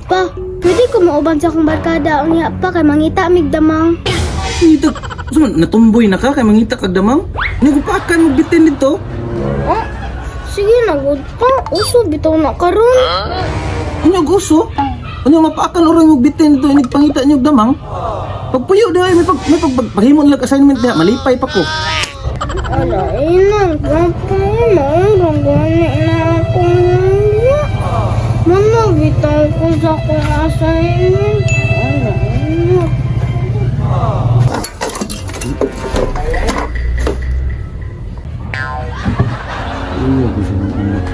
Pa, pwede ko mauban sa akong barkada unya pa kay mangita mig damang. Ngita, so, natumboy na ka kay mangita kag damang? Ano kung paakan mo bitin dito? Oh, sige na gud pa. Uso bitaw na karon. Ano gusto? Ano nga paakan oray mo bitin dito inig pangita niyo og damang? Pagpuyo daw may pag may pag, paghimo nila assignment diha malipay pa ko. Ala, inang papa, maurang gani na ako. Mama, bitaw ko sa akong assignment. Ala, ina. Ano gusto ng anak?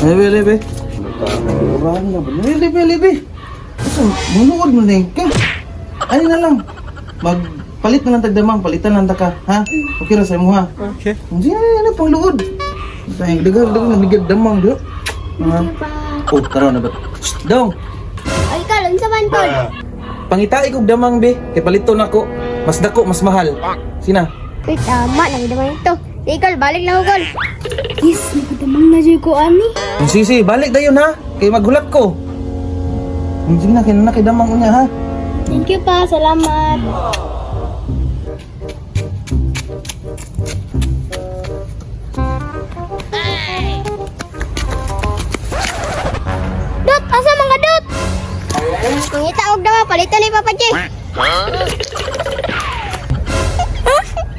Ay, bele, be. Oran na ba? Bele, bele, be. Asa, manuod mo na ka. Ano na lang? Magpalit na lang tagdamang, palitan lang ta ka, ha? Okay ra sa imo ha? Okay. Hindi na na pang luod. Tayo, daghang daghang nabigyan damang do. Ha? Oh, karon na ba? Shh, dong. Ay, kal, unsa man kol? Pangitai kog damang be, kay paliton ako. Mas dako, mas mahal. Sina? Uy, tama, nagdamang ito. Sige, kol, balik na ko, kol. Yes, nagdamang na dyan ko, ani. Sisi, balik dayon ha. Kay maghulat ko. Sige na, kay na kay damang unya ha. Thank you pa, salamat. Dot, asa mga dot? Mangita og dama palitan ni Papa J. Ha?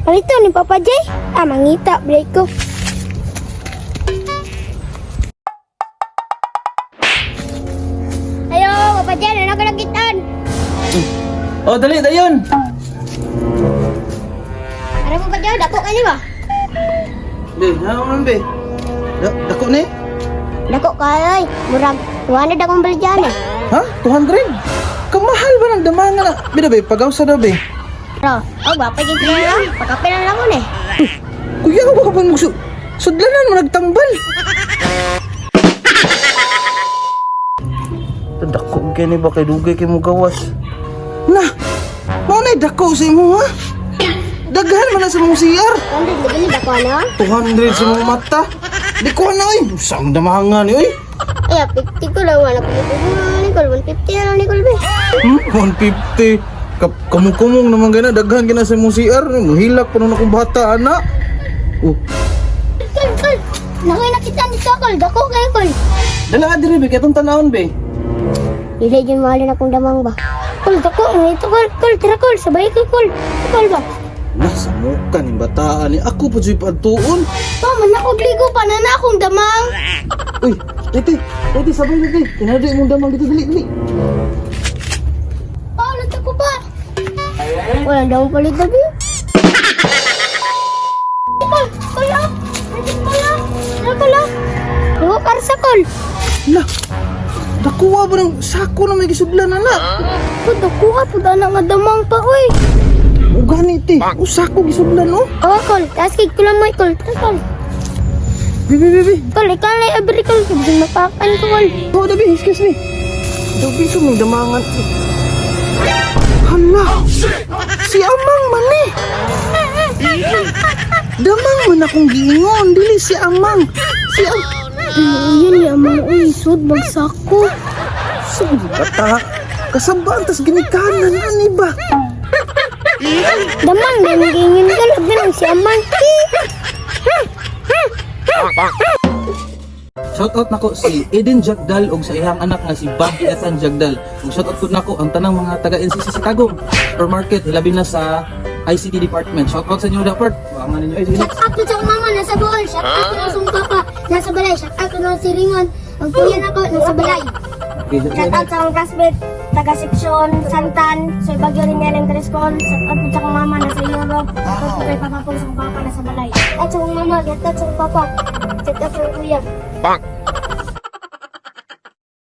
Palitan ni Papa J? Ah, mangita break ko. Ayo, Papa J, ano na ko nakitaan? Oh, dali dayon. Ano Papa J, dako ka ni ba? Be, ha man be. Dako ni? Dako ka ay, murag 200 akong baligyan eh. Ha? 200? Kamahal ba ng damangan na? Bida be, pagaw sa daw be. Pero, oh, gwapa gyud sila no. Pagkape na lang eh. Kuya, ka ba mong sudlanan mo nagtambal? Dako kini ba kay dugay kay mo gawas? Na! Mao na dako sa imo ha? Daghan man na sa mong CR. 200 lagi ni dako na. 200 sa mong mata. Di ko na oy. Sang damangan ni oy. Ay, 50 ko lang wala ko ni kol 150 na lang ni kol be. Hmm, 150. Kamu-kumong naman gana daghan gina sa mong CR. Muhilak pa nun akong bata ana. Oh, Kol, kol. Nakay nakita nito kol, dako kayo kol. dala diri be kay atong tanawon be. Dili jud mahal na akong damang ba. Kol, dako ito kol, kol, tira kol, sabay ko kol. Kol ba? Nasa muka ni bataan ni ako pa jud padtuon. Pa, man ako gligo pa na na akong damang. Uy, tete, tete sabay tete. Tinadi mong damang dito dali dali. Pa, ulit ako pa. Wala daw palit na bi. Kol, kol ah. Nandito kol ah. Tara, kol ah. Dugo karsa kol. La. Dakuha ba ng sako na may gisudlan na? Po, dako ka po na nga damang pa oy. O gani te, o sako gisudlan oh. Oh, kol, taas kay kulang mo kol. Tara, kol. Bi bi bi bi. Kol, ikaw na yung every kol. Ibig mapakan ko kol. Oh, dabi, excuse me. Dabi sa mong damangan. Hala. Si Amang man eh. Damang man akong giingon, dili si Amang. Si Amang. Ano yun, yaman uy, sud magsako. Sa bata. Kasabaan tas ginikanan ani ba? Damang na yung gingin kol. Abi nang si Amang. Shoutout nako si Eden Jagdal ug sa iyang anak nga si Bob Ethan Jagdal. Ug shoutout pud nako ang tanang mga taga NCC sa Tagum Supermarket hilabi na sa ICT department. Shoutout sa inyo dapart. Baka ninyo ay sige. Shout out sa akong mama, nasa Bohol. Shout out na sa akong papa, nasa balay. Shout out na si Ringon. Ang kuya nako, nasa balay. Okay, Shout out sa akong classmate, taga seksyon Santan, sa Baguio rin Elementary School. Shout out po sa akong mama, nasa Europe. Shout out po kay papa po sa akong papa, nasa balay. At sa akong mama, shout out sa akong papa. Shout out sa akong kuya.